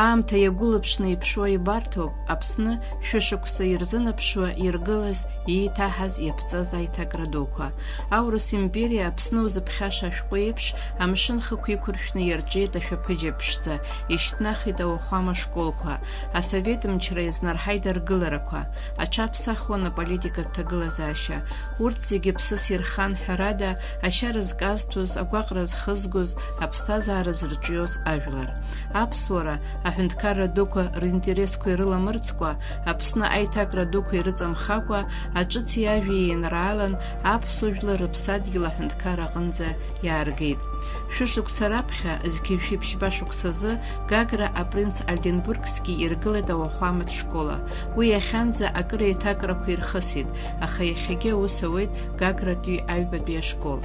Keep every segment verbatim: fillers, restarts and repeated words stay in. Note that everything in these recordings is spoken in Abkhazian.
Аамҭа иагәылаԥшны иԥшуа ибарҭоуп Аԥсны шәышықәса ирзынаԥшуа иргылаз, иеиҭаҳаз, иаԥҵаз аиҭакра дуқәа. Аурыс империа Аԥсны узыԥхьаша ашәҟәы еиԥш, амшын хықә иқәыршәны иарҿиеит ашәаԥыџьаԥ ԥшӡа, ишьҭнахит ауахәама школқәа, асовет мчра иазнарҳаит аргыларақәа, аҽаԥсахуан аполитикатә ҭагылазаашьа. Урҭ зегьы ԥсыс ирхан, ҳәарада, ашьа рызказҭәоз, агәаҟра зхызгоз, аԥсҭазаара зырҿиоз ажәлар. Аԥсуара, аҳәынҭқарра дуқәа ринтересқәа ирыламырӡкәа, Аԥсны аиҭакра дуқәа ирыҵамхакәа, аҿыци ажәеи еинраалан, аԥсуа жәлар рыԥсадгьыл аҳәынҭқарра аҟынӡа иааргеит. Шәышықәса раԥхьа, зқьи жәшәи ԥшьба шықәсазы, Гагра апринц Ольденбургски иргылеит ауахәаматә школа. Уи иахьанӡа акыр еиҭакрақәа ирхысит, аха иахьагьы аус ауеит Гагратәи аҩбатәи ашкол.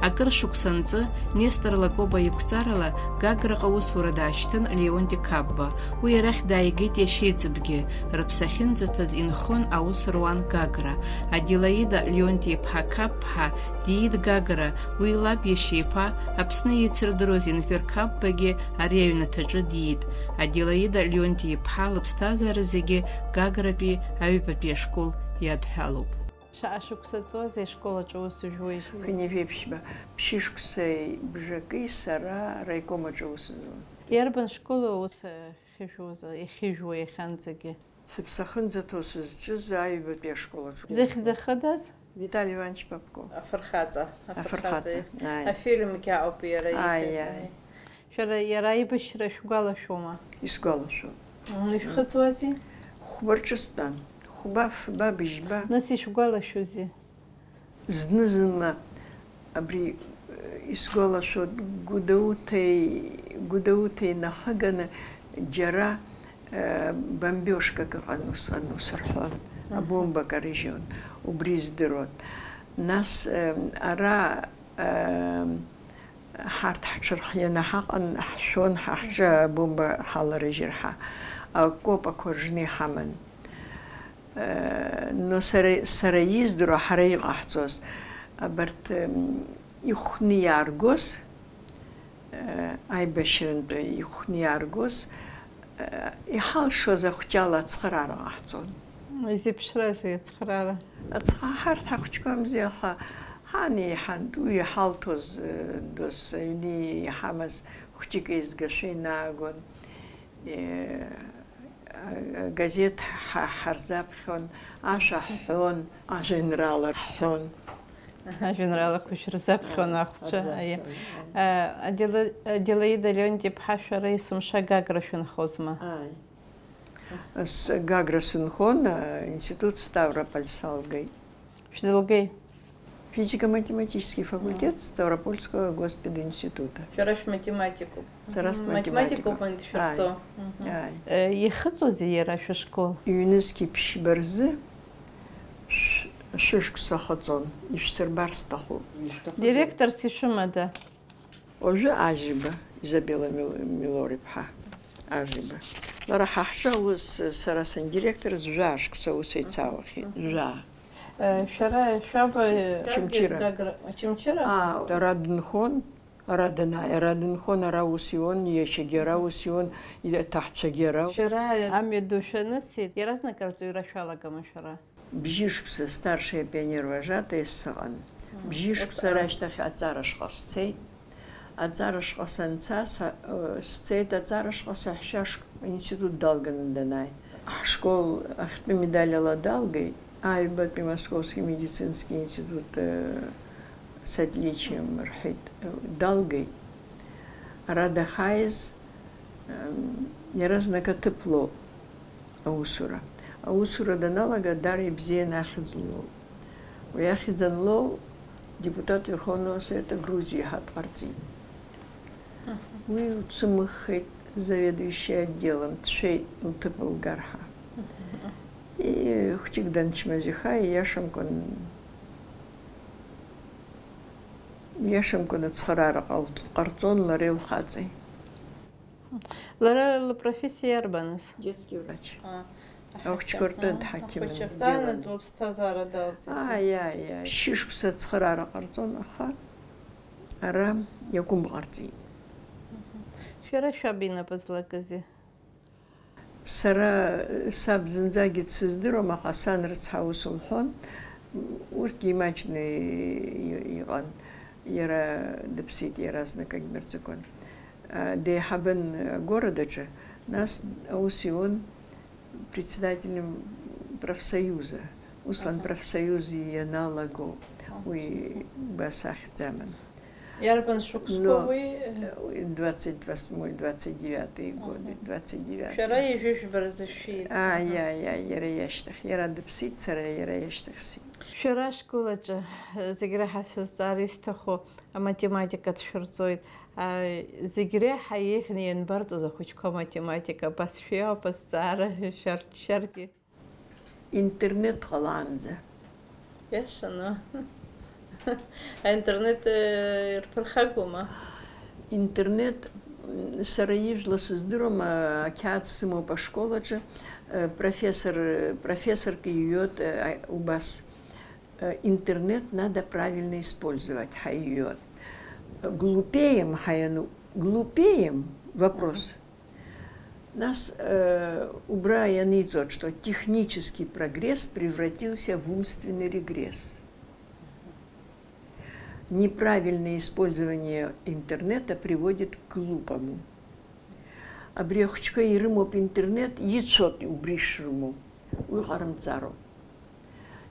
Акыр шықәса анҵы, Нестор Лакоба иқәҵарала Гаграҟа аусура даашьҭын Леонти Капба. Уи арахь дааигеит иашьеиҵбгьы, рыԥсы ахьынӡаҭаз инхон аус руан Гагра. Аделаида Леонти-иԥҳа Капԥҳа диит Гагра, уи лаб иашьеиԥа, Аԥсны еицырдыруаз Енвер Капбагьы ари аҩнаҭаҿы диит. Аделаида Леонти-иԥҳа лыԥсҭазаара зегьы Гагратәи аҩбатәи ашкол иадҳәалоуп. Шаҟа шықәса ҵуазеи ашкол аҿы аус ужәуеижьҭеи? Хынҩажәи ԥшьба, ԥшьышықәсеи бжаки сара араиком аҿы аус зуан. Иарбан школ аус ахьыжәуаз, иахьыжәуа иахьанӡагьы? Сыԥсахынӡаҭоу сызҿыз аҩбатәи ашкол аҿы. Зыхьӡ ахыдаз? Витали Иванович Попков. Афырхаҵа, афырхаҵа, афырхаҵа, ааи. Афильмгьы ауп иара, ааи, иҳәеит, ааи. Шәара иара аибашьра шәгәалашәома? Исгәалашәом. М, ишәхыҵуазеи? Хәба рҿы стәан. Хәба, фба, быжьба. Нас ишәгәалашәозеи? Зны-зынла абри, э, исгәалашәоит, Гәдоуҭеи, Гәдоуҭеи инахыганы џьара, э, бомбежкак ыҟан усҟан, ус рҳәон, аҳа, абомба карыжьуан, убри здыруан. Нас, э, ара, э, ҳарҭ ҳҽырхианы ҳаҟан, ҳшәон, ҳа ҳҿы абомба ҳаларыжьыр ҳәа, акопақәа ржны иҳаман. Но сара, сара издыруа ҳара иҟаҳҵоз, абарҭ, м, ихәны иааргоз, э, аибашьрантәи ихәны иааргоз, э, иҳалшоз ахәҷала ацхыраара ҟаҳҵон. Изеиԥшраз уи ацхыраара? Ацха-, ҳарҭ ҳахәҷқәамзи, аха ҳан еиҳан, уи иҳалҭоз, э, дос аҩны иҳамаз хәҷык еизгашәа инаагон. Э, агазеҭ ҳа-, ҳарзаԥхьон, ашәа ҳҳәон, ажәеинраала ҳҳәон. Ажәеинраалақәа шәрзаԥхьон ахәцәа, аиеи. Э, Адела-, Аделаида Леонти-иԥҳа, шәара есымша Гагра шәынхозма? Ааи. С-, Гагра сынхон, э, институт Ставрополь салгеит. Шәзылгеи? Физико-математический факультет Ставропольского госпединститута. Шәара шәматематикуп. Сара сматематикуп. Математикоуп анҭ шәырҵо. Ааи. Мгм. Ааи. Э, ихыҵуазеи иара шәышкол? Ҩнызқьи ԥшьба рзы шә-, шәышықәса ахыҵон, ишәсырбар сҭахуп. Директорс ишәымада? Уажәы Ажьиба, Изабела Мил-, Милор-иԥҳа Ажьиба. Лара ҳа ҳҿы аус, сара сандиректорыз жәаа шықәса аус еицаауахьеит. Мгм. Жәаа. Э, шәара, шәаба, э, Очамчыра. Гагра, Очамчыра? Аа, ара дынхон, ара данааи, ара дынхон, ара ус иуан, иашьагьы ара ус иуан, иҭаҳцәагьы ара. Шәара амҩа ду шәанысит, иаразнак арҵаҩра шәалагама шәара? Бжьышықәса старшая пионервожатая сыҟан. Мм, бжьышықәса ус, а, рашьҭахь аҵара шҟа сцеит. Аҵара шҟа санца, са, э, сцеит аҵара шҟа саҳәшьа шк-, институт далганы данааи. Ҳшкол ахьтәы медаль ала далгеит, аҩбатәи Московский медицинский институт, э, с отличием рҳәеит, э, далгеит. Ара дахааиз, э, иаразнак аҭыԥ лоуп. Аусура. Аусура даналага, даара ибзианы ахьӡ лоуп. Уи ахьӡ анлоу, депутат Верховного Совета Грузии ҳәа дҟарҵеит. Уи лцәымыӷхеит заведующий отделом, дшәеит лҭыԥ лгар ҳәа. И, хәҷык данчмазаҩха, ииашамкәан, ииашамкәан ацхыраара ҟал-, ҟарҵон лареи лхаҵеи. Лара лпрофессиа иарбан, нас? Детский врач. А, ахәыҷқәа ртәы дҳақьымын, ахәыҷы ахааназ лыԥсҭазаара далҵит. Ааи, ааи, ааи. Шьыжьқәа ацхыраара ҟарҵон, аха ара иакәым ҟарҵеит. Шәара шәаб инапы злакызи? Сара саб зынӡагьы дсыздыруам, аха сан рыцҳа ус лҳәон. Урҭгьы имаҷны и-, иҟан. Иара дыԥсит иаразнак, агьмырҵыкәан. А, деиҳабын агородаҿы, нас аус иуан председателем профсоюза. Усҟан профсоюз ианалаго уи убас ахьӡ аман. Иарбан шықәсқәа Но, уи? э, двадцать восьмой, двадцать девятый годы, двадцать девятый. Шәара ҩажәи жәба рзы шәиит. Аиаиа, иара иашьҭахь, иара дыԥсит, сара иара иашьҭахь сиит. Шәара ашкол аҿы, э, зегь раҳа сызҵаар исҭаху, аматематика дшәырҵоит. А, зегь реиҳа еиӷьны ианбарҵоз ахәыҷқәа аматематика? Абас шәиоуп азҵаара шәарччаргьы. Интернет ҟалаанӡа. Иашаны. Аинтернет, э, ирԥырхагоума? Интернет, м, сара ижәла сыздыруам, а, ақьаад сымоуп ашкол аҿы, э, профессор, профессорк иҩуеит, э, а, убас. Э, интернет надо правильно использовать, ҳәа иҩуеит. Глупеем ҳәа иану, глупеем, вопрос. Нас, э, убра ианиҵоит, что технический прогресс превратился в умственный регресс. Неправильное использование интернета приводит к глупому. Абри ахәыҷқәа ирымоуп интернет, ицәоит убри шрымоу. Уи ҟарымҵароуп.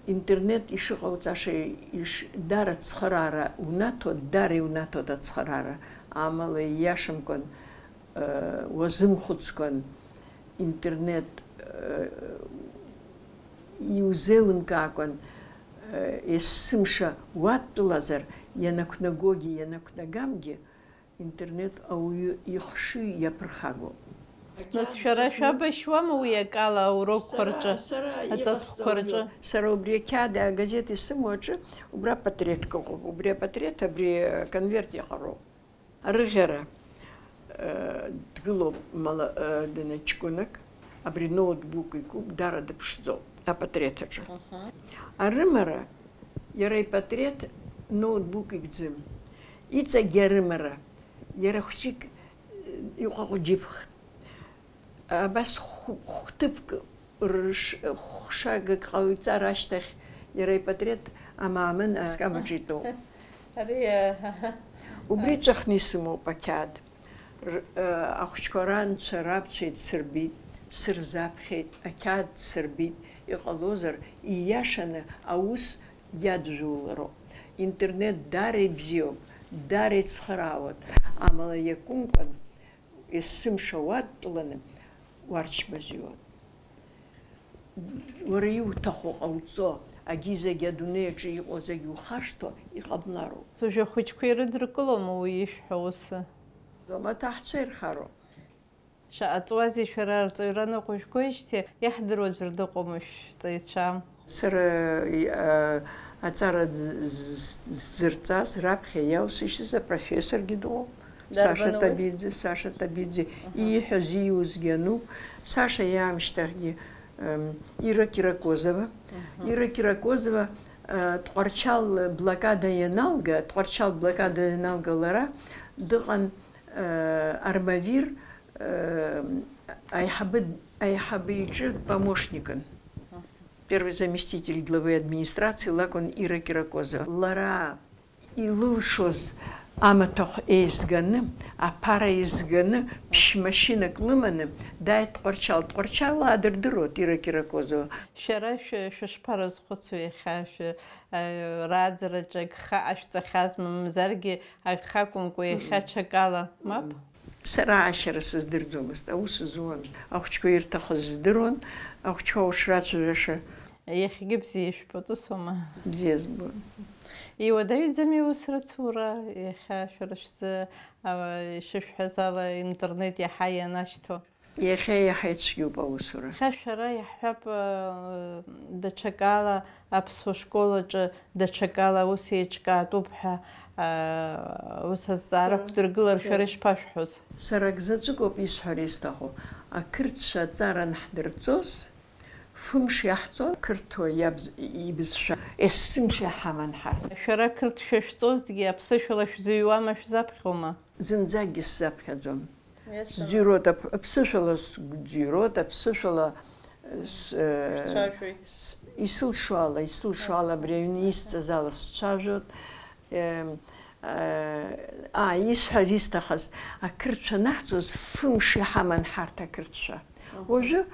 Интернет ишыҟауҵаша иш-, дара ацхыраара унаҭоит, дара иунаҭоит ацхыраара. Амала ииашамкәан, э, уазымхәыцкәан, интернет, э, иузеилымкаакәан, э, есымша уадтәалазар, ианақәнагогьы, ианақәнагамгьы, интернет ауаҩы ихшыҩ иаԥырхагоуп. Нас шәара шәабашьуама уи акала аурокқәа рҿы, Сара, сара аҵатәқәа иҟасҵауа рҿы? Сара убри ақьаад, агазеҭ исымоу аҿы, убра апатреҭк ыҟоуп. Убри апатреҭ, абри, э, конверт иаҟароуп. Арыӷьара, э, дгылоуп мала-, э, дана ҷкәынак, абри ноутбук икуп, дара дыԥшӡоуп апатреҭ аҿы. Аҳа. Арымара, иара ипатреҭ ноутбук икӡым. Иҵегь арымара, иара хәҷык, э, иҟәаҟәа џьыбхт. Абас хә-, хәҭыԥк рыш-, хәшагак ҟаиҵар ашьҭахь, иара ипатреҭ амаамын аскамаҿы итәоуп. Ари, аҳа. Убри ҵәахны исымоуп ақьаад. Р-, э, ахәыҷқәа ранцәа, рабцәа идсырбеит, сырзаԥхьеит, ақьаад дсырбеит, иҟалозар, ииашаны аус иадыжәулароуп. Интернет даара ибзиоуп, даара ицхыраауеит, амала иакәымкәан, есымша уадтәаланы уарчмазаҩуан. Уара иуҭаху ҟауҵо, агьизагь адунеи аҿы иҟоу зегь ухашҭуа иҟамлароуп. Уажәы ахәыҷқәа ирыдыркылома уи ишәҳәо ус? Дома аҭаҳцәа ирхароуп. Шаҟа ҵуазеи шәара арҵаҩра ныҟәыжәгоижьҭеи, иаҳдыруа аӡәыр дыҟоума шәҵаҩцәа? Сара, а, аҵара з-, з-, ззырҵаз раԥхьа иалсышьҭыз апрофессоргьы дыҟоуп. Дарбан Саша уи? Табиӡе, Саша Табиӡе. Аҳа. Ииҳәаз ииузгьы ануп. Саша иаамышьҭахьгьы, ем, Ира Киракозова. Аҳа. Ира Киракозова, а, Тҟәарчал блокада ианалга, Тҟәарчал блокада ианалга лара дыҟан, э, Армавир, э, аиҳабы, аиҳабы иҿы помощникын. Первый заместитель главы администрации лакәын Ира Киракозова. Лара илылшоз амаҭәахә еизганы, аԥара еизганы, ԥшь-машьынак лыманы дааит Тҟәарчал. Тҟәарчал аадырдыруеит Ира Киракозова. Шәара шәы-, шәышԥарызхәыцуеи иахьа шәы-, э, рааӡараҿы агха ҟашәҵахьазма, мамзаргьы агха акәымкәа иахьа Мм. ҽакала, мап? Сара ашьара сыздырӡомызт, аус зуан. Ахәыҷқәа ирҭахыз здыруан, ахәыҷқәа уҽрацәажәаша. Иахьагьы бзиа ишәбоит, ус аума? Бзиа збон. Иуадаҩӡами аус рыцура, иахьа шәара шәзы, а, ишышәҳәаз ала, интернет иаҳа ианашьҭоу? Иахьа иаҳа ицәгьоуп аусура. Иахьа шәара иаҳҳәап, э, даҽакала аԥсуа школ аҿы даҽакала аус еиҿкаатәуп ҳәа, э, ус азҵаара Сара, қәдыргылар шәара сара, ишԥашәҳәоз? Сара ак заҵәык ауп исҳәар исҭаху. Ақырҭцәа аҵара анҳдырҵоз, фымш иаҳҵон, қырҭуа иабз-, ибызшәа есымша иҳаман ҳарҭ. Шәара қырҭшәа шәҵозҭгьы аԥсышәала шәзыҩуама, шәзаԥхьома? Зынӡакгьы сзаԥхьаӡом. Сӡырҩуеит, аԥ-, аԥсышәала сӡырҩуеит, аԥсышәала с-, э, Шәцәажәоит. С-, исылшо ала, исылшо ала абри аҩны исҵаз ала сцәажәоит. Эм, э, а, исҳәар исҭахыз, ақырҭшәа анаҳҵоз фымш иҳаман ҳарҭ ақырҭшәа. Уажәы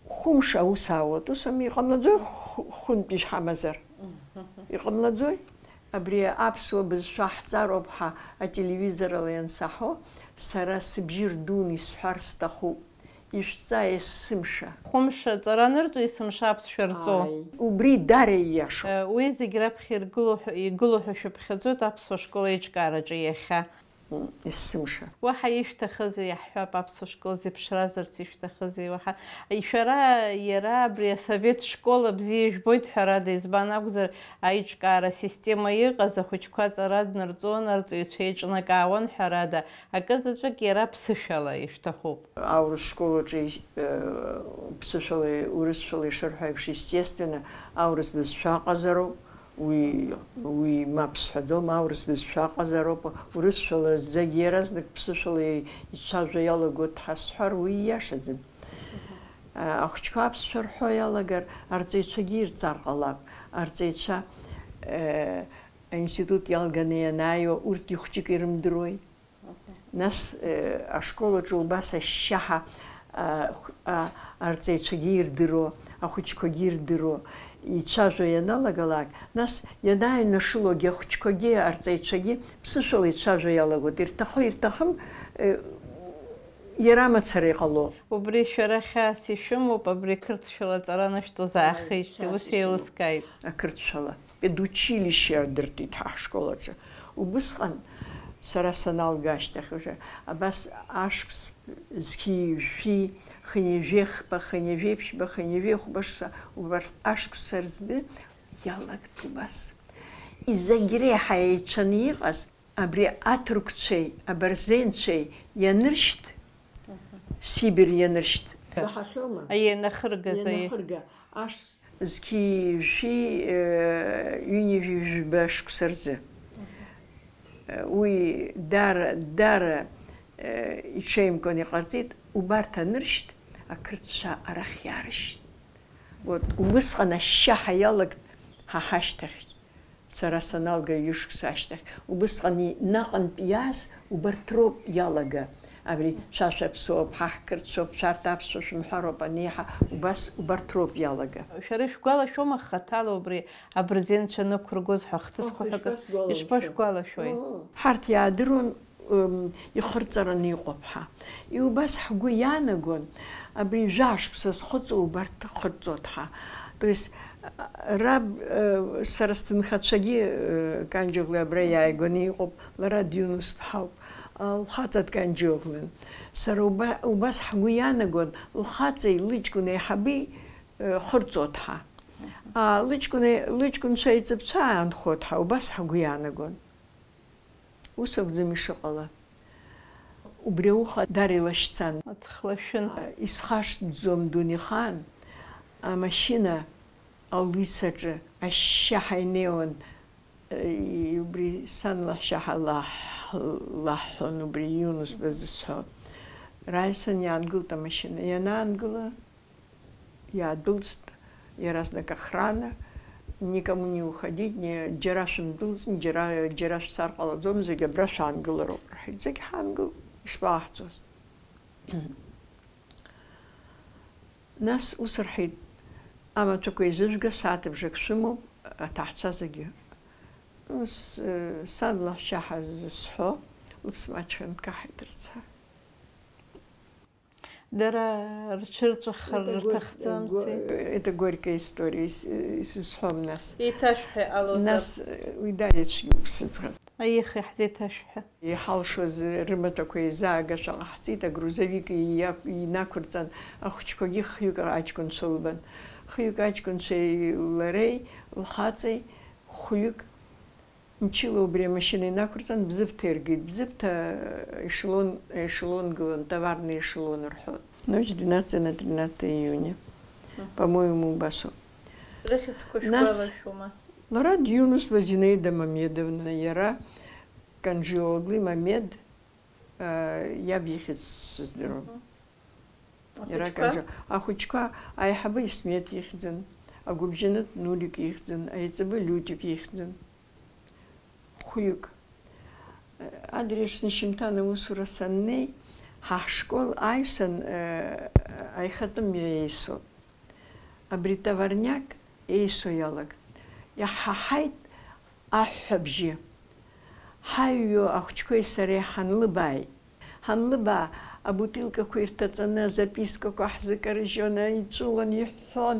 хәымш аус аауеит, ус ами, иҟамлаӡои хә-, хәынтә ишәҳамазар? Иҟамлаӡои? Абри аԥсуа бызшәа ҳҵароуп ҳәа ателевизорала иансаҳо, сара сыбжьы рдуны исҳәар сҭахуп, ишәҵа есымша. Хәымш аҵара анырҵо, есымша аԥсшәа рҵо. Ааи, убри дара ииашоуп. Э, уи зегь раԥхьа иргыло ҳәа, игыло ҳәа шәыԥхьаӡоит аԥсуа школ аиҿкаараҿы иахьа. М, есымша. Уаҳа ишәҭахызеи, иаҳҳәап, аԥсуа школ зеиԥшразарц ишәҭахызеи, уаҳа? Шәара, иара абри асовет школа бзиа ижәбоит, ҳәарада, избан акәзар, аиҿкаара система иҟаз, ахәыҷқәа аҵара днарҵон, арҵаҩцәа еиҿнакаауан, ҳәарада, акы заҵәык иара ԥсышәала ишәҭахуп. Аурыс школ аҿы ис-, э, ԥсышәала, урысшәала ишырҳәо еиԥш, естественно, аурыс бызшәа аҟазароуп. Уи, уи мап сҳәаӡом, аурыс бызшәа аҟазароуп, урысшәала зегь иаразнак ԥсышәала ицәажәо иалагоит ҳәа сҳәар, уи ииашаӡам. Ахәыҷқәа аԥсшәа рҳәо иалагар, арҵаҩцәагьы ирҵар ҟалап. Арҵаҩцәа, э, аинститут иалганы ианааиуа, урҭгьы хәҷык ирымдыруеи? Нас, э, ашкол аҿы убас ашьшьаҳа, а, хә-, а, арҵаҩцәагьы ирдыруа, ахәыҷқәагьы ирдыруа, ицәажәо ианалагалак, нас ианааҩнашылогьы ахәыҷқәагьы арҵаҩцәагьы ԥсышәала ицәажәо иалагоит. Ирҭахы-, ирҭахым, э, иара мацара иҟало. Убри шәара хьаас ишәымоуп, абри қырҭшәала аҵара анышәҵоз аахижьҭеи, ус еилыскааит. Ақырҭшәала. Педучилище адыртит ҳа ҳшкол аҿы. Убысҟан сара саналга ашьҭахь уже абас ашықәс зқьи-жәшәи, хынҩажәи хԥа, хынҩажәи ԥшьба, хынҩажәи хәба шықәса, убарҭ ашықәсқәа рзы иалагт убас. Изегь реиҳа еицәаны иҟаз абри аҭырқәцәеи абырзенцәеи ианыршьҭ, Сибир ианыршьҭ. Ҳәа. Иаҳахьоума? Аиеи, ианахыргаз, аиеи. Ианахырга, ашықәс. Зқьи-жәшәи, э, ҩынҩажәи жәба шықәса рзы. Э, уи дара, дара, э, иҽеимкәан иҟарҵеит, убарҭ аныршьҭ, ақырҭцәа арахь иаарышьҭ. Вот, убысҟан ашьшьаҳа иалагт ҳа ҳашьҭахь. Сара саналга ҩышықәса ашьҭахь, убысҟан и-, наҟынтә иааз убарҭ роуп иалага. Абри шәа шәаԥсуоуп, ҳа ҳқырҭцәоуп, шәарҭ аԥсуа шәымҳәароуп анеиҳа, убас убарҭ роуп иалага. Шәара ишәгәалашәома хаҭала убри абырзенцәа нықәыргоз ҳәа хҭысқәа ҳәа акы? Ишԥашәгәалашәои? Ҳарҭ иаадыруан, м, ихырҵараны иҟоуп ҳәа. И убас ҳгәы иаанагон, абри жәа-шықәса зхыҵуа убарҭ хырҵоит ҳәа. То есть, а, раб, э, сара сҭынхацәагьы, э, Канџьоӷлеи абра иааигәаны иҟоуп, лара Диунус ԥҳауп, а, лхаҵа дканџьоӷлен. Сара уба-, убас ҳгәы иаанагон, лхаҵеи лыҷкәын еиҳаби, э, хырҵоит ҳәа. А, лыҷкәын, лыҷкәынцәа иҵыԥцәа аанхоит ҳәа, убас ҳгәы иаанагон. Ус акәӡам ишыҟала. Убри ауха дара илашьцан. Аҵх лашәын. Исхашҭӡом дунеихаан, амашьына аулицаҿы ашьшьаҳа инеиуан, и-, убри сан лаҳәшьаҳа лаҳ-, лаҳҳәон, убри Иунус базысҳәон. Раиса иаангылт амашьына. Ианаангыла, Иаадәылҵт иаразнак охрана, никому не уходить, не, џьара шәымдәылҵын, џьара, џьара шәцар ҟалаӡом, зегь абра шәаангылароуп, рҳәеит. Зегь ҳаангылт, ишԥаҟаҳҵоз? Нас ус рҳәеит, амаҭәақәа еизыжәга, сааҭыбжак шәымоуп, аҭаҳцәа зегьы. Ус, э, сан лаҳәшьаҳа зысҳәо, лыԥсы маҷхьан дкаҳаит рыцҳа. Дара рҽырҵәахыр рҭахӡамзи? Это горькая история, ис-, исызҳәом нас. Еиҭашәҳәа иҟалозар? Нас, э, уи дара ицәгьоуп сыӡӷаб. Аиеи, иаҳзеиҭашәҳәа. Иҳалшоз рымаҭәақәа еизаагашәа ҟаҳҵеит, агрузовик ииа-, инақәырҵан, ахәыҷқәагьы хҩык аҷкәынцәа ылбан. Хҩык аҷкәынцәеи лареи, лхаҵеи, хәҩык Мчыла убри амашьына инақәырҵан, Бзыԥҭа иргеит. Бзыԥҭа эшелон, эшелон гылан, товарный эшелон рҳәон. Ночь с двенадцатого на тринадцатое июня. Мгм. По-моему, убасоуп. Рыхьӡқәа шәгәалашәома? Лара Диунус Зинаида Мамедовна, иара Канџиоглы Мамед, Иаб ихьӡ сыздыруам. Иара Ахәыҷқәа? Акабжьы. Ахәыҷқәа аиҳабы Исмеҭ ихьӡын, агәыбжьанытә Нурик ихьӡын, аиҵбы Лиутик ихьӡын. Хәҩык. Адырҩаҽны шьыжьымҭан аусура саннеи, ҳа ҳшкол аҩсан, э, аихатәы мҩа еисо. Абри товарняк еисо иалагт. Иаҳҳаҳаит аҳәҳәабжьы. Ҳаҩҩуа ахәыҷқәеи сареи ҳанлыбааит. Ҳанлыбаа, абутылкақәа ирҭаҵаны, азапискақәа ҳзыкарыжьуан, иҵәыуон, иҳәҳәон,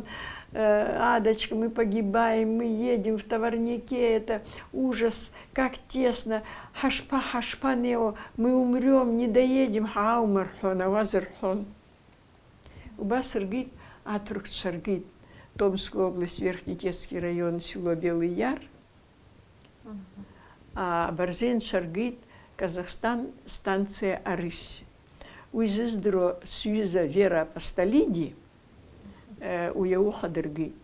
э, «Адочка, мы погибаем, мы едем в товарняке, это ужас, как тесно, ҳашԥа, ҳашԥанеиуа, мы умрём, не доедем», ҳаума рҳәон, ауазар рҳәон. Убас ргеит, аҭырқәцәа ргеит, Томская область, Верхний Тетский район, село Белый Яр. Мгм. А, абырзенцәа ргеит Казахстан, станциа Арысь. Уи зыздыруа сҩыза Вера Апостолиди, э, уи ауха дыргеит.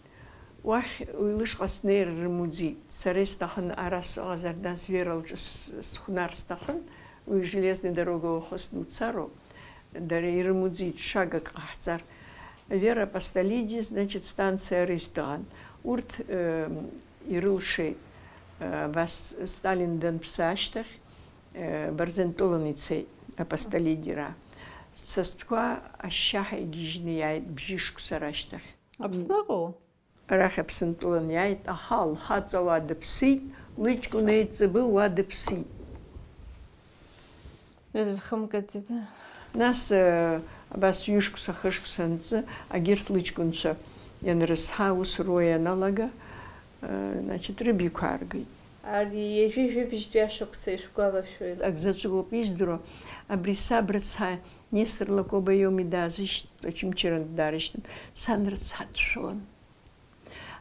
Уахь уи лышҟа снеир рымуӡеит. Сара исҭахын ара сыҟазар, нас Вера лҿы с-, схәнар сҭахын, уи железный дорога уахысны уцароуп. Дара ирымуӡеит, шагак ҟаҳҵар. Вера Апостолиди, значит, станциа Арысь дыҟан. Урҭ, э, ирылшеит. Э, абас Сталин данԥсы ашьҭахь, э, Барзантәыланы ицеит Апостолидира. Са стәқәа ашьшьаҳәа игьежьны иааит бжьышықәса рашьҭахь. Аԥсныҟоу? Арахь Аԥсынтәылан иааит, аха лхаҵа уа дыԥсит, лыҷкәын еиҵбы уа дыԥсит. Ирызхымгаӡеит. Нас, э, абас ҩышықәса, хышықәса анҵы, агьырҭ лыҷкәынцәа ианрызҳа, аус руа ианалага, э, значит, рыбаҩқәа ааргеит. Ари ҩажәи жәибжьтәи ашықәса ишәгәалашәоит. Ак заҵәык ауп издыруа, абри саб рыцҳа, Нестор Лакоба иоуми даазышьҭ-, Очамчырантә даарышьҭын, сан рыцҳа дшәон.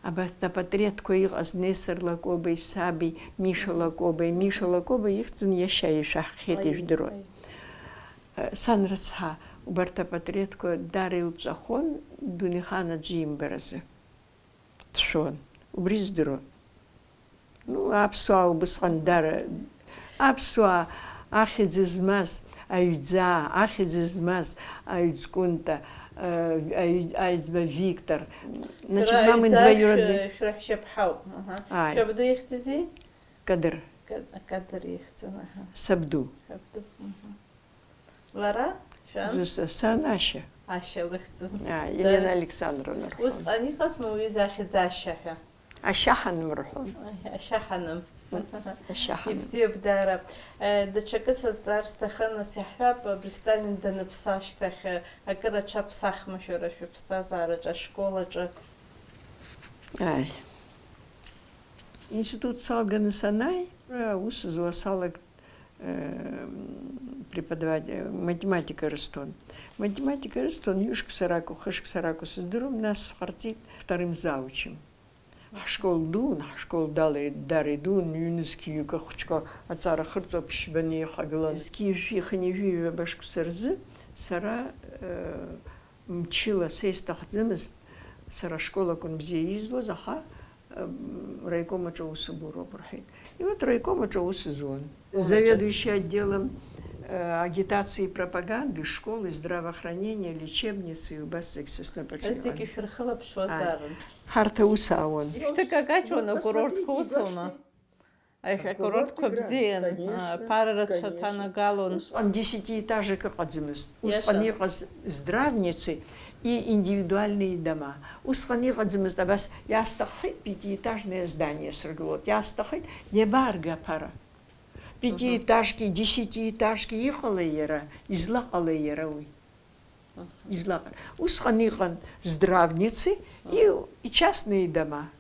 Абарҭ апатреҭқәа иҟаз Нестор Лакобеи саби, Миша Лакобеи, Миша Лакоба ихьӡын иашьа ишәаҳхьеит, ижәдыруан. Сан рыцҳа, убарҭ апатреҭқәа даара илҵәахон, дунеихаан аӡәы имбаразы. Дшәон. Убри здыруан. Ну, аԥсуаа убысҟан дара, аԥсуаа ахьӡ змаз аҩӡаа, ахьӡ змаз аҩӡкәынта, э, аҩ-, аҩӡба Виктор. Значит, мамин двоюродный. Шәра-, шәраҳәшьаԥҳауп, аҳа. Ааи. Шәабду ихьӡызи? Кадыр. Кад-, Кадыр ихьӡын, аҳа. Сабду. Шәабду, мгм. Лара? Шәан? Зус-, сан Ашьа. Ашьа лыхьӡын. Аа, Елена Александровна рҳәон. Усҟан иҟазма уи захьӡ Ашьа ҳәа? Ашьаҳаным рҳәон. Ашьаҳаным. Ашьаҳаным. Ибзиоуп даара. Э, даҽакы сазҵаар сҭахын, нас иаҳҳәап, абри Сталин даныԥсы ашьҭахь, э, акыр аҽаԥсахма шәара шәыԥсҭазаараҿы, ашкол аҿы? Ааи. Институт салганы санааи, аус зуа салагт, э, преподаватель, математика рысҭон. Математика рысҭон, ҩышықәса ракәу, хышықәса ракәу сыздыруам, нас сҟарҵеит вторым завучем. Ҳашкол дуун, ҳашкол дала-, дара идуун, ҩнызқьҩык ахәыҷқәа аҵара хырҵо ԥшьбаны ихагылан. Зқьи-жәшәи хынҩажәи ҩаба шықәса рзы сара, э, мчыла са исҭахӡамызт, сара ашкол акәын бзиа избоз, аха, э, раиком аҿы аус убоуроуп рҳәеит. И вот раиком аҿы аус зуан. Заведующий отделом, э, агитации и пропаганды школы, здравоохранения, лечебницы, убас зегь са снапаҿы иҟан. Зегьы шәырхылаԥшуазаарын. Ааи. Ҳарҭ аус аауан. Шәҭыкакаҷуан, акурортқәа усума? Аиҳа-, акурортқәа бзиан, конечно, ԥара рацәа, конечно, ҭанагалон. Усҟан десятиэтажек ыҟаӡамызт. Усҟан иҟаз здравницы и индивидуальные дома. Усҟан иҟаӡамызт, абас иаасҭаххеит пятиэтажное здание сыргылоит, иаасҭаххеит, иабаарга аԥара? Пятиэтажки, десятиэтажки иҟалеи иара, излаҟалеи иара уи? Излаҟа-, усҟан иҟан здравницы и, и частные дома.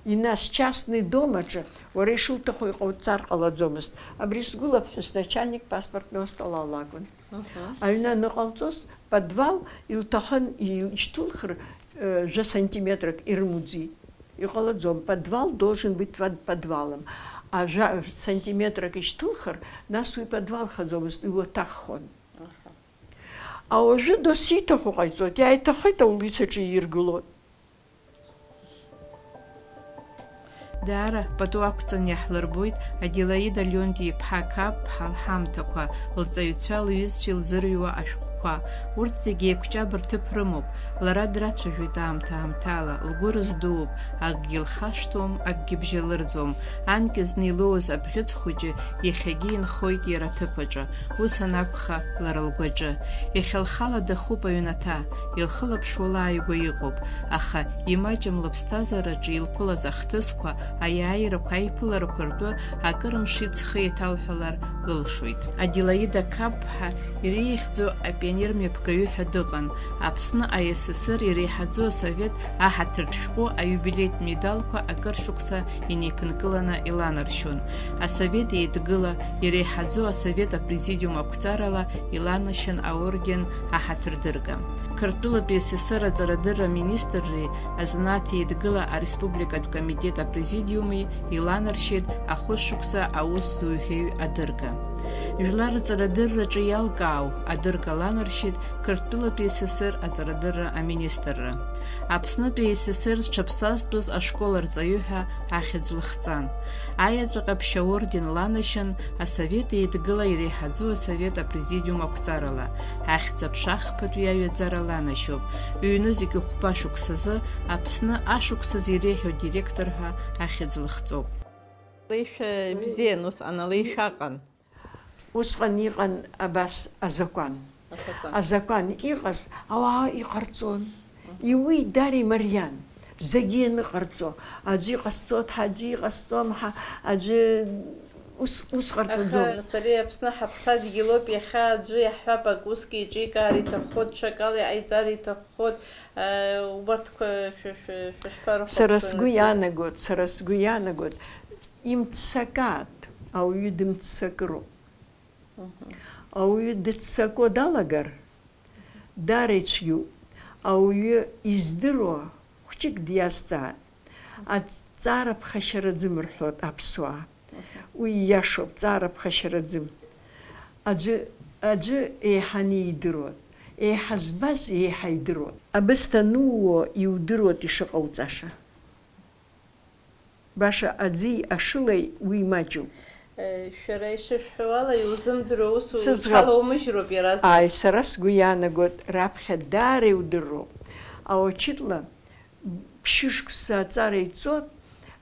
И нас частный дом аҿы уара ишуҭаху иҟауҵар ҟалаӡомызт. Абри сгәылаԥҳәыс начальник паспортного стола лакәын. Аҳа. Аҩны аныҟалҵоз, подвал илҭахын, ишьҭылхыр, э, жәа сантиметрак ирымуӡеит. Иҟалаӡом, подвал должен быть под подвалом. А жәа сантиметрак ишьҭылхыр, нас уи подвал хаӡомызт, уи уаҭаххон. Аха. А уажәы досу ииҭаху ҟаиҵоит, иааиҭахеит аулицаҿы иргылоит. Даара пату ақәҵаны иаҳлырбоит Аделаида Леонти-иԥҳа Қапԥҳа лҳамҭақәа, лҵаҩцәа, лҩызцәа илзырҩуа ашәҟәқәа. Урҭ зегьы еиқәҷаб рҭыԥ рымоуп. Лара драцәажәоит аамҭа-аамҭала, лгәы рыздууп, акгьы лхашҭуам, акгьы бжьалырӡуам. Анкьа зны илоуз абӷьыц хәыҷы иахьагьы инхоит иара аҭыԥ аҿы, ус анакәха, лара лгәаҿы. Иахьа лхала дахуп аҩнаҭа, илхылаԥшуа лааигәа иҟоуп, аха имаҷым лыԥсҭазаараҿы илԥылаз ахҭысқәа, аиааирақәа, аиԥыларақәа ртәы акыр мши ҵхи еиҭалҳәалар лылшоит. Аделаида Қапԥҳа иреиӷьӡоу апионер мҩаԥгаҩы ҳәа дыҟан. Аԥсны А С С Р иреиҳаӡоу асовет аҳаҭыртә шәҟәы аиубилеитә медалқәа акыр шықәса инеиԥынкыланы иланаршьон. Асовет Еидгыла иреиҳаӡоу асовет апрезидиум ақәҵарала иланашьан аорден аҳаҭырдырга. Қырҭтәылатәи С С Р аҵарадырра аминистрреи азанааҭ Еидгыла ареспубликатә комитет апрезидиуми иланаршьеит ахәышықәса аус зуҩхьеи адырга. Жәлар рҵарадырраҿы иалкаау адырга ланаршьеит Қырҭтәылатәи С С Р аҵарадырра аминистрра. Аԥснытәи А С С Р зҽаԥсазтәыз ашкол арҵаҩы ҳәа ахьӡ лыхҵан. Аеҵәа ҟаԥшь аорден ланашьан Асовет Еидгыла иреиҳаӡоу асовет апрезидиум ақәҵарала, ахьӡ-аԥша ахԥатәи аҩаӡара ланашьоуп, ҩ-нызқь хәба шықәсазы Аԥсны ашықәсазы иреиӷьу адиректор ҳәа ахьӡ лыхҵоуп. Леишәа бзиан, усҟан алеишәа аҟан. Усҟан иҟан абас азакәан. Азакәан. Азакәан иҟаз, ауаа иҟарҵон. Мгм. Иуит, даара имариан. Зегьы ианыҟарҵо. Аӡәы иҟасҵоит, ҳа аӡәы иҟасҵом, ҳа аӡәы ус, ус ҟарҵаӡом. Аха сареи Аԥсны ҳаԥсадгьылоуп, иахьа аӡәы иаҳҳәап, ак усгьы еиҿикаар иҭаххоит, ҽакала иҟаиҵар иҭаххоит, э, убарҭқәа шәы-, шәы-, шәышԥарыхәаԥшуеи нас? Сара сгәы иаанагоит, сара сгәы иаанагоит, имццакааит, ауаҩы дымццакыроуп. Мгм. Ауаҩы дыццако далагар, даара ицәгьоуп. Ауаҩы издыруа хәҷык диазҵааит. Аҭҵаара ԥхашьараӡам рҳәоит аԥсуаа. Мгм. Уи ииашоуп, ҵаара ԥхашьараӡам. Аӡәы, аӡәы еиҳаны идыруан. Еиҳа збаз еиҳа идыруан. Абысҭа анууо иудыруеит ишыҟауҵаша. Баша аӡи ашылеи уи маҷуп. Э, шәара ишышәҳәауала, иузымдыруа усу Сыӡӷаб. Уҽалоумыжьроуп иаразнак. Ааи, сара сгәы иаанагоит, раԥхьа даара иудыруоуп. Аочытла ԥшьышықәса аҵара иҵоит,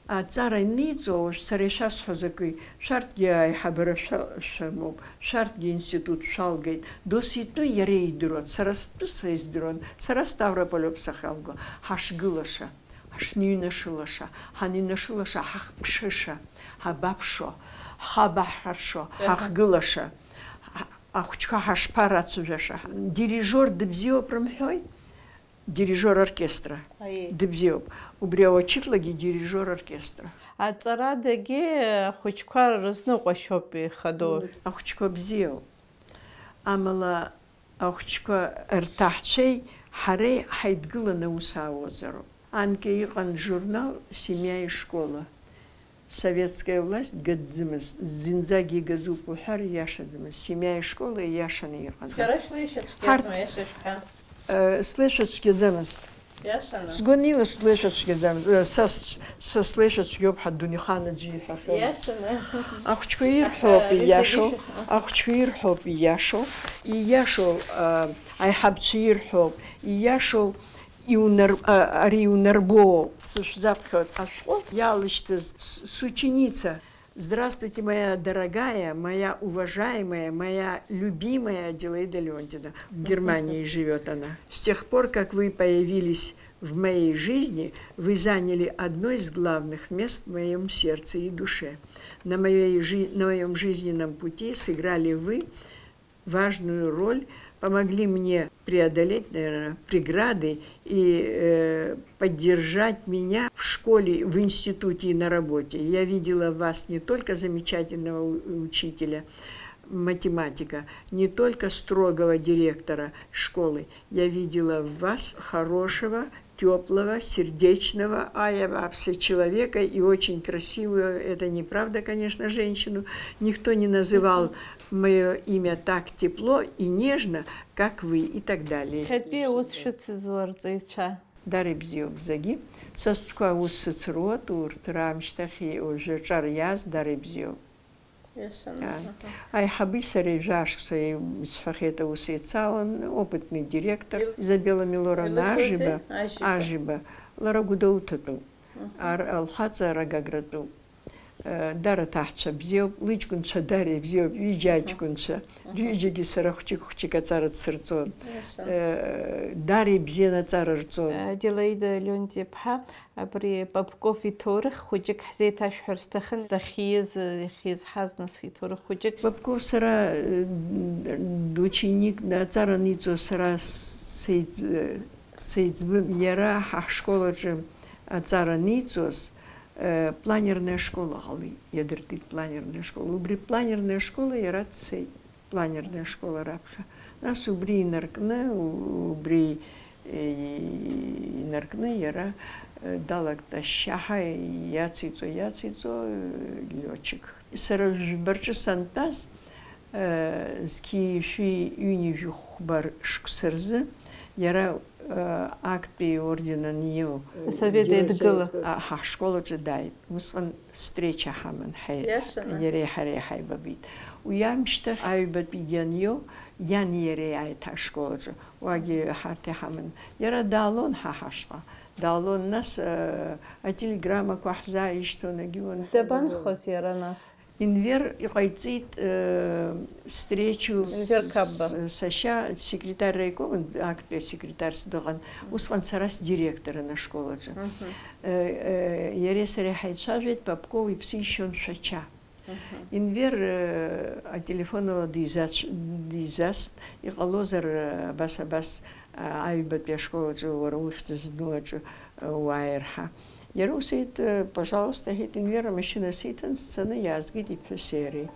аҵара аниҵо, уажә сара ишәасҳәоз акы, шәарҭгьы аиҳабыра шәа-, шәамоуп, шәарҭгьы институт шәалгеит, досу итәы иара идыруан, сара стәы са издыруан, сара Ставрополь ауп сахьалго, ҳашгылаша. Ҳашныҩнашылаша, ҳаныҩнашылаша, ҳахԥшыша, ҳабаԥшо, ҳабаҳхаршо, Аҳа. Ҳахгылаша, ҳа-, ахәыҷқәа ҳашԥарацәажәаша. Дирижер дыбзиоуп рымҳәои? Дирижер оркестра. Аиеи. Дыбзиоуп. Убри аочытлагьы дирижер оркестра. Аҵарадагьы ахәыҷқәа рызныҟәашьоуп ихадоу. Ахәыҷқәа бзиоуп. Амала Ахәыҷқәа рҭаҳцәеи ҳареи ҳаидгыланы аус аауазароуп. Анкьа иҟан журнал Семья и школа. Советская власть гаӡӡымызт, зынӡагьы игаӡоуп уҳәар ииашаӡамызт. Семья и школа ииашаны иҟан. Шәара шәлеишәа цәгьаӡам, Ҳарҭ, аиаша шәҳәа. Э, слеишәа цәгьаӡамызт. Иашаны. Сгәаныла слеишәа цәгьаӡамызт. Э, са с-, са слеишәа цәгьоуп ҳәа Дунеихан аӡәы иҳәахьоума. Иашаны. Ахәыҷқәа ирҳәоуп, аха, ииашоу, зегьы шәаҳәа. Ахәыҷқәа ирҳәоуп, ииашоу, ииашоу, а, аиҳабацәа ирҳәоуп, ииашоу, иунар-, а, ари иунарбоуоуп. Сышәзаԥхьоит ашәҟәы иалышьҭыз с-, сученица. Здравствуйте, моя дорогая, моя уважаемая, моя любимая Аделаида Леонтьевна. В Германии живёт она. С тех пор, как вы появились в моей жизни, вы заняли одно из главных мест в моём сердце и душе. На моей жи-, на моём жизненном пути сыграли вы важную роль, помогли мне преодолеть, наверное, преграды и, э, поддержать меня в школе, в институте и на работе. Я видела в вас не только замечательного у-, учителя, математика, не только строгого директора школы, я видела в вас хорошего, тёплого, сердечного, а я вообще человека и очень красивую, это неправда, конечно, женщину. Никто не называл моё имя так тепло и нежно, как вы, и так далее. Иахьатәи аус шәыцызуа арҵаҩцәа. Дара ибзиоуп зегьы. Са стәқәа аус сыцыруеит, урҭ раамышьҭахь уажәы аҿар иааз дара ибзиоуп. Иашаны. Ааи. Аҳа. Аиҳаби сареи жәашықәса еи-, сҳәахьеит аус еицалан, опытный директор, Ил-, Изабелла Милоровна илыхәозеи? Ажиба, Ажиба. Ажиба, лара Гәдоуҭатәуп. Мгм. Ар-, лхаҵа Рагагратәуп. Э, дара ҭаҳцәа бзиоуп, лыҷкәынцәа дара ибзиоуп, ҩыџьа Мгм. аҷкәынцәа, Мгм. Ҩыџьагьы сара хәҷык-хәҷык аҵара дсырҵон. Иашан. Э, дара ибзиан аҵара рҵон. Аделаида Леонти-иԥҳа, абри Попков иҭоурых хәыҷык ҳзеиҭашәҳәар сҭахын, дахьиз, иахьиз ҳазныс иҭоурых хәыҷык. Попков сара, э, дученик, аҵара аниҵо сара сеиҵ-, э, Сеиҵбын, иара ҳа ҳшкол аҿы аҵара аниҵоз, э, планерная школа ҟалеит, иадыртит планерная школа. Убри планерная школа иара дцеит, планерная школа раԥхьа. Нас убри инаркны, у-, убри, э, инаркны иара, э, далагт ашьшьаҳа иациҵо, иациҵо, э, лётчик. Сара жәба рҿы сантәаз, Э, зқьи жәшәи ҩынҩажәи хәба шықәса рзы иара, э, актәи орден аниоу, Асовет Герой Еидгыла. Советского. А, ҳа ҳшкол аҿы дааит. Усҟан встреча ҳаман, ҳаи-, Иашаны. Иареи ҳареи ҳаибабеит. Уи амшьҭахь аҩбатәигьы аниоу, иани иареи ааит ҳашкол аҿы. Уагьы ҳарҭ иҳаман. Иара даалон ҳа ҳашҟа. Даалон, нас, э, ателеграммақәа ҳзааишьҭуан, егьиуан. Дабанхоз иара нас? Инвер иҟаиҵеит, э, встречу Инвер с-, Кабба. С-, сашьа, секретарь райкома, актәи асекретарс дыҟан, усҟан сара сдиректорын ашкол аҿы. Мгм. Э, э, иареи сареи ҳаицәажәеит, Попков иԥсы ишьон Шәача. Мгм. Инвер, э, ателефон ала дизац-, дизаст, иҟалозар, э, абас, абас, а, аҩбатәи ашкол аҿы уара ухьӡ зну аҿы, э, уааир ҳәа. Иара ус иҳәеит, э, пожалуйста, иҳәеит, Инвер амашьына сиҭан, сцаны иаазгеит иԥҳәыси иареи.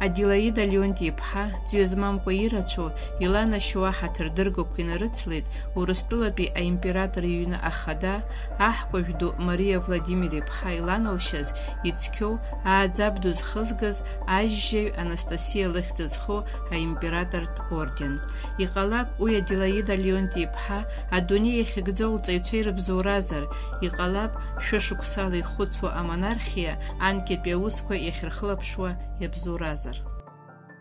Аделаида Леонти-иԥҳа, ҵҩа змамкәа ирацәоу, иланашьоу аҳаҭыр дыргақәа инарыцлеит Урыстәылатәи аимператор иҩны ахада, аҳкәажә ду Мариа Владимир-иԥҳа иланалшьаз ицқьоу, ааӡаб ду зхызгаз, ажьжьаҩ Анастасиа лыхьӡ зху аимператортә орден. Иҟалап, уи Аделаида Леонти-иԥҳа адунеи иахьыгӡоу лҵаҩцәа ирыбзоуразар, иҟалап, шәышықәсала ихәыцуа амонархиа анкьатәи аусқәа иахьырхылаԥшуа иабзоуразар.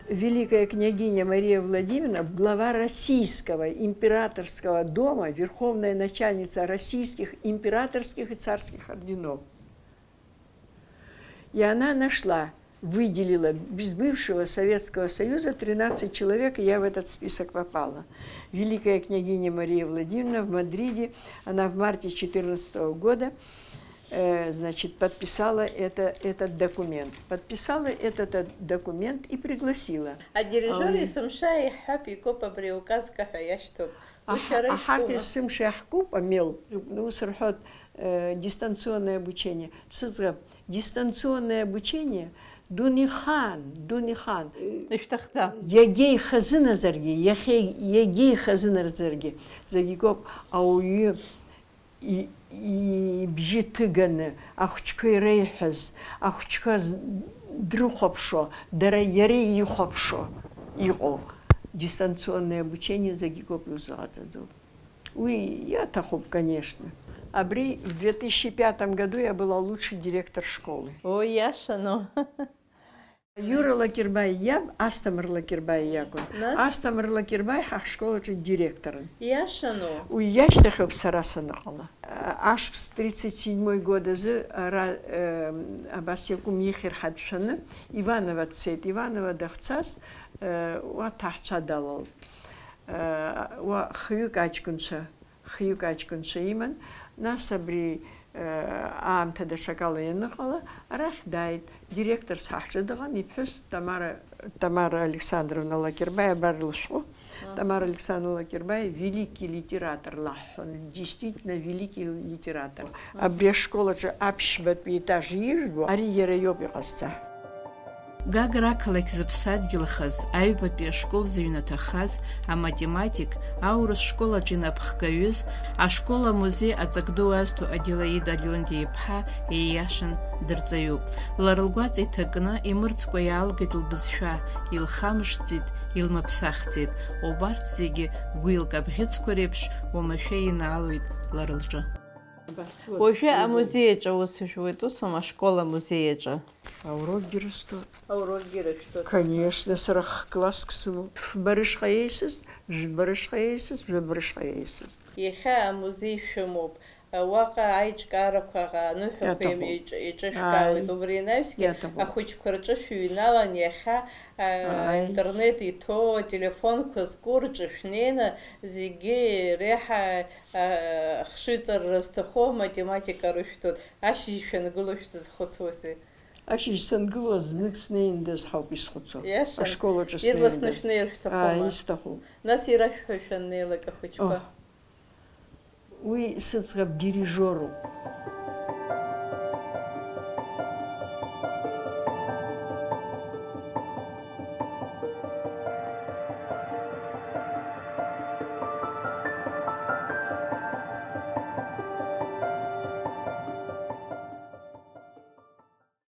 Великая княгиня Мария Владимировна, глава Российского императорского дома, верховная начальница российских императорских и царских орденов. И она нашла, выделила из бывшего Советского Союза тринадцать человек, и я в этот список попала. Великая княгиня Мария Владимировна в Мадриде, она в марте четырнадцатого года, э, значит, подписала это, этот документ. Подписала этот, этот документ и пригласила. А дирижер есымша иҳәап, икоуп абри указка ҳәа иашьҭоуп. Уи Аҳ-, шәара аҳарҭ ишәҟәума? Есымша иаҳкуп, амел, ус рҳәоит, э, дистанционное обучение. Сыӡӷаб, дистанционное обучение дунеихаан, дунеихаан. Ишәҭахӡам. Иагьа ихазыназаргьы, иахьа, иагьа ихазыназаргьы, зегь икоуп, ауаҩы и-, ибжьы ҭыганы, ахәыҷқәа иреиҳәаз, ахәыҷқәа з-, дрыхәаԥшуа, дара иара ихәаԥшуа иҟоу дистанционное обучение зегь икоуп, иузыҟаҵаӡом. Уи иаҭахуп, конечно. Абри в две тысячи пятом году я была лучший директор школы. О, иашану. Иура Лакербаи иаб Асҭамыр Лакербаи иакәын. Нас? Асҭамыр Лакербаи ҳа ҳшкол аҿы директорын. Иашану? Уи иашьҭахьоуп сара саныҟала. Ашықәс тридцать седьмой год азы ара, э, абас иакәым ихьыр ҳәа дшәаны, Иваново дцеит. Иваново дахьцаз, э, уа ҭаҳцәа далалт. Уа хҩык аҷкәынцәа, хҩык аҷкәынцәа иман, нас абри, э, аамҭа даҽакала ианыҟала, арахь дааит, директорс ҳа ҳҿы дыҟан, иԥҳәыс Тамара, Тамара Александровна Лакербаи, абар лышәҟәы, Тамара Александровна Лакербаи, великий литератор лаҳҳәон, действительно великий литератор. Абри ашкол аҿы аԥшьбатәи етаж ижәбо, ари иара иоуп иҟазҵа. Гагра ақалақь зыԥсадгьылхаз, аҩбатәи ашкол зыҩнаҭахаз, аматематик, аурыс школ аҿы инапхгаҩыз, ашкол амузеи аҵак ду азҭо Аделаида Леонти-иԥҳа ииашан дырҵаҩуп. Лара лгәаҵа иҭакны, имырӡкәа иаалгеит лбызшәа, илхамышҭӡеит, илмыԥсахӡеит. Убарҭ зегьы гәилк абӷьыцқәа реиԥш уамашәа инаалоит Лара лҿы. Уажәы амузеи аҿы аус жәуеит, усоума ашкол амузеи аҿы? Аурокгьы рысҭоит. Аурокгьы рышәҭоит. Конечно, сара х-класск сымоуп. Фба рышҟа еисыз, жәба рышҟа еисыз, жәаба рышҟа еисыз. Иахьа амузеи шәымоуп. Уаҟа аиҿкаарақәа аныҳәақәа Иаҭахуп. Иҿ-, иҿышәкаауеит. Ааи. Убри анаҩсгьы Иаҭахуп. Ахәыҷқәа рҿы шәыҩналан иахьа, а, Ааи. Аинтернет иҭоу, ателефонқәа зку рҿы шәнеины зегьы реиҳа, а, хшыҩҵарра зҭаху аматематика рышәҭоит. Ашьыжь шәангыло шәзызхәыцуазеи? Ашьыжь сангылоу знык снеиндаз ҳауп исхәыцуа. Иашан. Ашкол аҿы Ирласны снеиндаз. Шәнеир шәҭахума? Ааи, исҭахуп. Нас ирашәҳәа шәаннеилак ахәыҷқәа? Оҳ. Уи сыӡӷаб дирижиоруп.